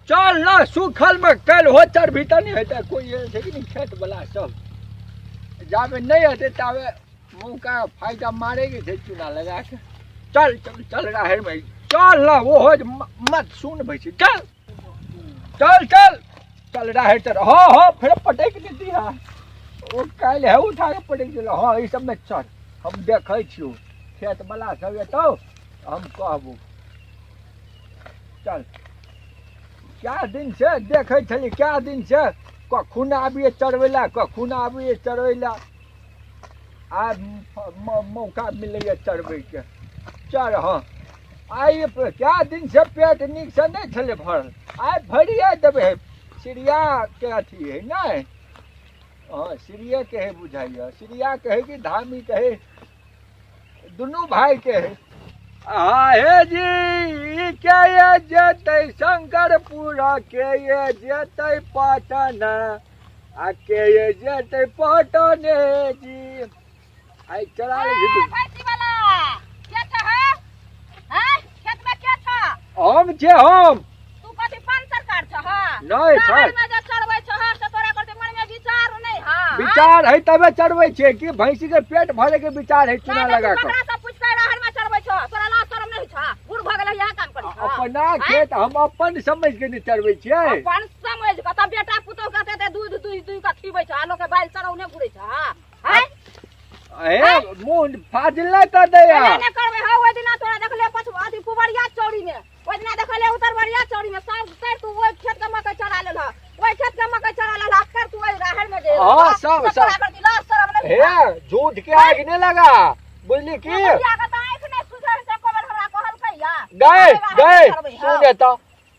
चल ना सूखल में काल्हि हो चढ़बी तऽ नहि हेतै कोइ एहन छै कि नहि खेत वला सब जाबे नहि हेतै ताबे मौका फायदा मारेके छै चूना लगा के चल चल चल राहैर में चल ना ओहो जे मत सुन भैंसी चल चल चल चल राहैर चल हाँ हाँ फेर पटकि देती है ओ काल्हि है उठा के पटकि देल हाँ ई सबमे चल हम देखै छियौ खेत वला सब एतौ हम कहबो चल कए दिन से देखै छलियै कए दिन से कखन आबियै चरबै लए कखन आबियै चरबै लए आब मौका मिलैए चरबैके चर हँ आइ कए दिन से पेट नीकसँ नहि छलै भरल आइ भरिए देबै सीरियाके अथी हइ नहि हँ सीरियेके हइ बुझाइए सीरियाके हइ कि धामीके हइ दुनू भाईके हइ आ हे जी के ये जेतै शंकरपुर के ये जेतै पटना आ के ये जेतै पटने जी आइ चला लै छी। भैंसी वाला के छ हे हैं खेत में के छ हम छै हम तू कथी पान सरकार छ हा नहि सर शहर में जे चढ़बै छ हा से तोरा करते मन में विचार नहीं हा विचार है तबे चढ़बै छियै कि भैंसी के पेट भरे के विचार है चूना लगा कऽ ककरा से पूछ के राहर में चढ़बै छ तोरा लाज शरम नहीं छ बूढ़ भऽ गेलै यहाँ काम करै छ अपना खेत हम अपन समझ के नहि चढ़बै छियै अपन समझ के तब बेटा पुतोह कहते ते दूध दूध दूध के खिबै छ आ लोक के बाल चरौने घुरै छ हा हैं हे मुंह फाजिल नहि कर दैया एना नहि करबै हौ ओहि दिना तोरा देखले पछु अथी पुबरिया चौरी में ओहि दिना देखले उतरबरिया चौरी में सब सर तू ओहि खेत के मकई चढ़ा लेलह ओहि खेत के मकई चढ़ा लेलह फेर तू ओहि राहर में गेल हाँ, सब- सब। तोरा कर दिला शरम नहीं हे झूठ के आग नहि लगा बुझली की बुढ़िया के तऽ आँखि नहि सुझै छै एको बेर हमरा कहलकै या गए गए चढ़बै, हाँ। सुने तो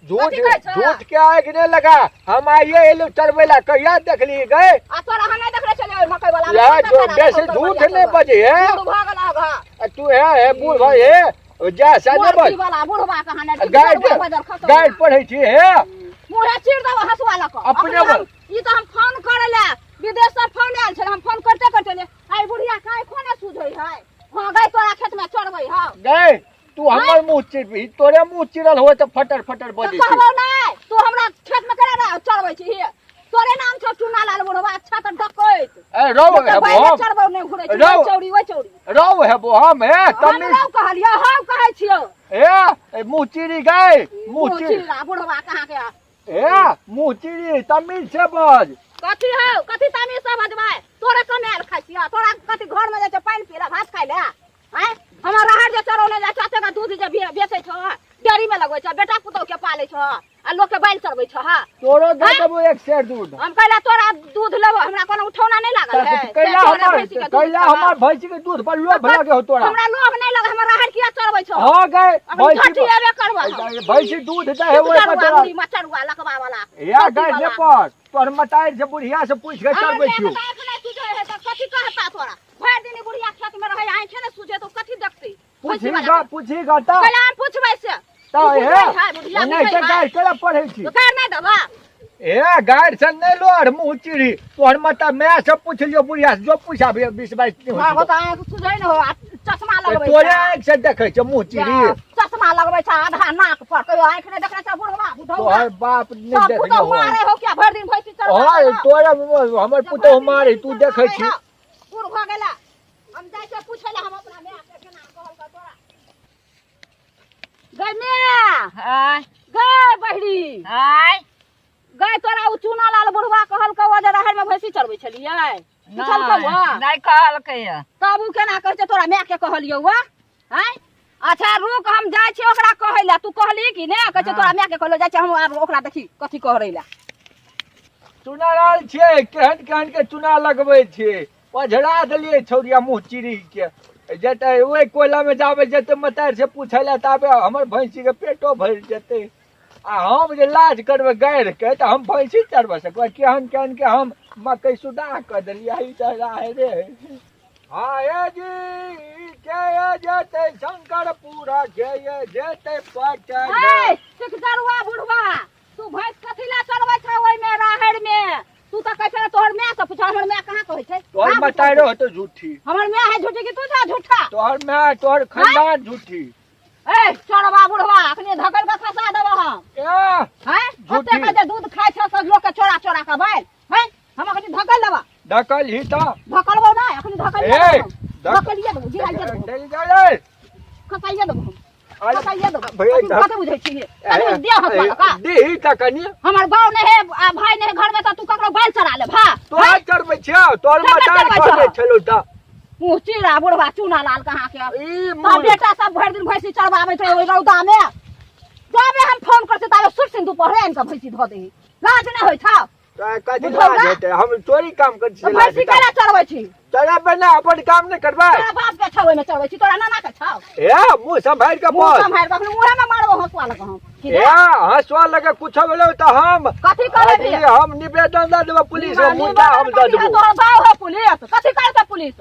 झूठ कथी कहै छह? झूठ के आग नहि लगा हम आइए एलू चढ़बै ला कहिया देखली गए आ तोरा हम नहि देखले छलियै ओहि मकई वाला या जो बेसी झूठ नहि बजे है बूढ़ भऽ गेल आब आ तू है है बूढ़ भाई है जा से नहि बज वाला बुढ़वा कहाँ नहि गाइड गाइड पढ़ै छी हे मुँहे चीर देबो हँसुआ लऽ कऽ अपने अखने हम ई तऽ हम फोन करै लए विदेश से फोन आयल छलै हम फोन करते करते ने आइ बुढ़िया काहे कोने सुझै है हँ गै तोरा खेत में चढ़बै हौ गए तू हमर मुंह चिरबी तोरे मुंह चिरल होय तऽ फटर फटर तऽ बजै छै कहबौ नहि तू हमरा खेत में केना रह- चढ़बै छी तोरे नाम छौ चूना लाल बुढ़वा अच्छा तऽ डकैत ए रौ तऽ हेबो बाइले हम चढ़बौ नहि घुरै छी रौ। ओइ चौरी ओइ चौरी रौ हेबो हम हे हम तमीज रौ कहलियौ हम कहै छियौ ए ए, मुंह चिरी गए मुंह मुँह चिर चिरला बुढ़वा कहाँ के ए मुंह चिरी तमीज से बज कथी हौ कथी तमीज से बजबै तोरे कमायल खाइ छियौ तोरा कथी घर में जाइ छै पानि पी ले भात खाइ ले आँय हमर राहर जे चरौने जाइ छै अतेक दूध जे बेचै छौ डेयरी में लगबै छौ बेटा पुतौह के पालै छौ आ लोक के बैल चरबै छौ तोरो दे देबो एक सेर दूध हम कैला तोरा दूध लेबो हमरा कोनो उठौना नहि लागल है कैला से तोरे हमर भैंसी के दूध कैला छौ। हमर भैंसी के दूध पर लोभ लागे हो तोरा हमरा लोभ नहि लगे हमर राहर किया चरबै छौ हाँ गए अखन भैंसी घटी एबे करबो हम। भैंसी दूध दे है ओहि पर चरुआ तोरा मुड़ी मचरुआ लकबा वाला या गए ने पर तोहर मताई से बुढ़िया से पूछ के चरबै छियौ कथी कहता तोरा भरि दिन ई बुढ़िया खेत में रहै आँखे ने सूझे तो कथी देखती पूछी गा पूछी गा त कैला हम पूछबै से त ई हे बुझै है, बुढ़िया ओनाहिते बुझै है। गारि केला पढ़ै छी तो गारि नहि देबा ए गारि से नहि लोर मुँह चिड़ी तोहर मता माय से पूछ लियो बुढ़िया से जो पूछा भी 20 22 नहि हाँ, होइ वो तो आँख सुझै ने हो आ चश्मा छै। लगबै तोरे छै। आँखि से देखै छै मुँह चिड़ी चश्मा लगबै छै आधा नाक पर कहियो आँखि नहि देखने छै बुढ़वा बुढ़ौआ तोहर बाप नहि सब देखने पुतहु हो मारे हो क्या भरि दिन भैंसी चरबै हाँ तोरे हमर पुतोह मारे तू देखै छी बूढ़ भऽ गेला हम जाइ छियै पूछै लए हम अपना माय के केना कहलकै तोरा गै माय आय गै बहिरी आय गै तोरा ओ चूना लाल बुढ़वा कहलकौ जे राहरि में भैंसी चरबै छलियै पुछलकौ नहि नहि कहलकै यऽ तब उ केना कहै छै तोरा माय के कहलियौ आँय अच्छा रुक हम जाइ छियै ओकरा कहै लए तू कहली कि ने कहै छै तोरा माय के कहलियौ जाइ छियै हम आब ओकरा देखी कथी कहै लए चुना रहल छियै केहन केहन के चुना लगबै छियै ओझरा देलियै छौड़िया मुँह चिड़ी के जेतै ओहि कोयलामे जाबे जेतै मतारि से पूछै लए ताबे हमर भैंसीके पेटो भरि जेतै आ हम जे लाज करबै गाड़िके तऽ हम भैंसी चरबऽ सकबै केहन केहन के हम मकइ सुदाह कऽ देलियै ई तऽ राहे रे हाँ ए जी के ए जेतै शंकरपुरा के ए जेतै पटना ए सिकदरुआ बुढ़वा तू भैंस कथी ला चरबै छै ओहिमे राहरि में तू तऽ कहै छै तोहर माय से पूछ हमर माय कहाँ कहै छै तोहर कहाँ मतारो हेतौ झूठी हमर माय है झूठी कि तू छा झूठा तोहर माय तोहर खानदान झूठी ए चरबा बुढ़वा अखने धकल के खसा देबो हम ए हैं झूठी। ओतेक जे दूध खाइ छौ सब लोक के चोरा चोरा के बैल हैं हम अखनी धकल देबा धकल ही तऽ धकलबो नहि अखनी धकल ए, धकलिए देबो गिराइए देबो चलि गेलै। खसाइए देबो हम अरे, खसाइए देबो भैया, कथी कथी बुझै छी कनी दिया हसुआ लऽ कऽ। दीही तऽ कनी हमर बाउ नहि है आ भाई नहि है घर में तऽ तू ककरो बैल चरा ले भा तोरा चढ़बै छियौ तोहर केकर मचान चढ़बै छौ? खसै छलौ तऽ मुँह चिड़ा बुढ़वा चूना लाल कहाँ के ई तोहर मुँह बेटा सब भरि दिन भैंसी चरबाबैत रहे ओहि रौदा में जाबे हम फोन करते ताबे सुट सिंह दुपहरे आनि कऽ भैंसी धऽ दही लाज नहि होइ छौ तोरा कथी बुझौ लाज ना? हेतै हम चोरी काम करै तऽ छियै भैंसी केना चरबै छी चढ़बै ने अपन काम नहि करबै तोरा बाप के छौ ओहिमे चरबै छी तोरा नाना के छौ ए मुँह सम्हारि कऽ मुँह बोल सम्हारि कऽ अखन मुँहे मे मारबो हँसुआ लऽ कऽ हम की ए रे? हँसुआ लगे कुछो भेलै तऽ हम कथी करे भी अथी, हम निवेदन दऽ देबै पुलिस के मुद्दा हम दऽ देबो तोहर बाप हो पुलिस कथी करतै पुलिस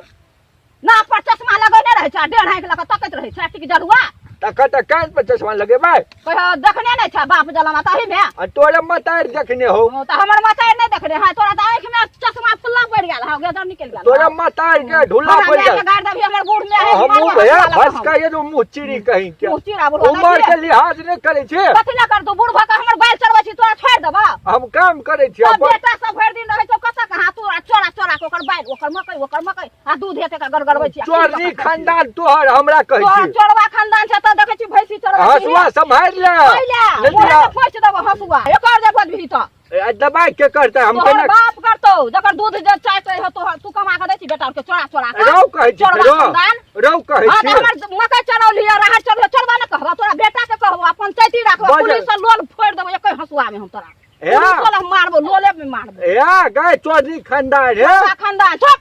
नाक पर चश्मा लगौने रहै छै डेढ़ आँखि लऽ कऽ तकैत रहै छै टिक जरुआ तखन तऽ कान पर चश्मा लगेबै कहियो देखने नहि छै बाप जलमा तही मे आ तोरे मतारि देखने हो ओ, तऽ हमर मतारि नहि देखने है तोरा तऽ आँखि में चश्मा फुल्ला पड़ि गेल हौ गेदर निकलि गेल तोरे मतारि के ढुल्ला हमरा पड़ि मायके गेल गारि देबही हमर बूढ़ माय है हम मारबो मुँह भैया हँसुआ लऽ कऽ बस हम। कहिए जो मुँह चिरी कहीं के मुँह चिरा बुढ़वा उमर नहि के लिहाज नहि करै छी कथी लए कर तू बूढ़ भऽ कऽ हमर बैल चरबै छी तोरा छोड़ि देबऽ हम काम करै छी तब अपन बेटा सब भरि दिन रहै छौ कतऽ कहाँ तोरा चोरा चोरा के ओकर बैल ओकर मकई ओकर मकई आ दूध हेतै के गड़गड़बै छी आ खीर चोरनी लऽ कऽ खाइ छी। खानदान तोहर हमरा कहै तोहर छी चोरवा खानदान छै तऽ देखै छी भैंसी चोरवा हँसुआ सम्हारि ले ले नहि मुँहे दिया। मे खोसि देबो हँसुआ एकर जे बजबही तऽ आ दबाइ के करतै हम तोहर केना बाप करतौ जकर दूध जे चाहते हो तोहर तू कमा के दै छी बेटा के चोरा चोरा के रौ कहै छी चोरवा रौ खानदान रौ कहै हाँ तऽ छी हमर मकई चरौली राहड़ चरौली चोरवा ने कहबो तोरा बेटा के कहबो अपन चैती राखबो बजल। पुलिस से लोल फोड़ि देबो एकै हँसुआ में हम तोरा हे। पुलिस वाला हम मारबो लोले में मारबो ए गाय चोरनी खानदान हे चोरवा खानदान चुप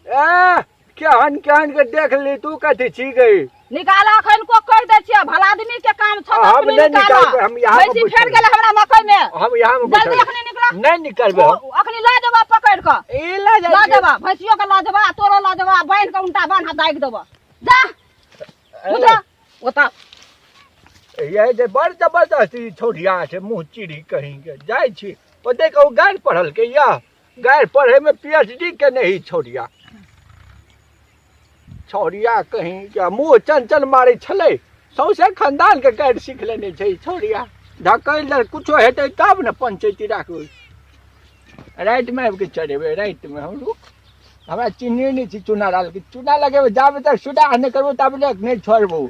ए केहन केहन के देख ली तू कथी छी गई निकाल अखन को कहि दै छियै भला आदमी के काम छौ तऽ हम अपने नहि निकाल निकालबै, हम यहाँ भैंसी बैठल फेर गेलै हमरा मकई में हम यहाँ में जल्दी बैठल अखनी निकला नहीं निकलबै हम ओ, अखनी लऽ जेबा पकड़ि कऽ ई लऽ जाइ लऽ छियै। जेबा भैंसियो के लऽ जेबा तोरो लऽ जेबा बान्हि कऽ उनटा बान्ह दागि देबऽ जा बुझा ओतऽ यही जे बड़ जबरदस्त ई छौड़िया छै मुँह चिड़ी कहीं के जाइ छी ओते कहू गारि पढ़लकै या गारि पढ़ैमे पी एच डी केने ही छौड़िया छौड़िया कहीं के मुँह चंचल मारै छलै सौंसे खानदानके गारि सीख लेने छै ई छौड़िया धकैल दे कुछो हेतै तब ने पंचैती राखबै रातिमे आबि कऽ चढ़ेबै रातिमे हम रुक हमरा चिन्हने नहि छी चूना डालके चूना लगेबै जाबे तक सुधार नहि करबो ताबे तक नहि छोड़बो।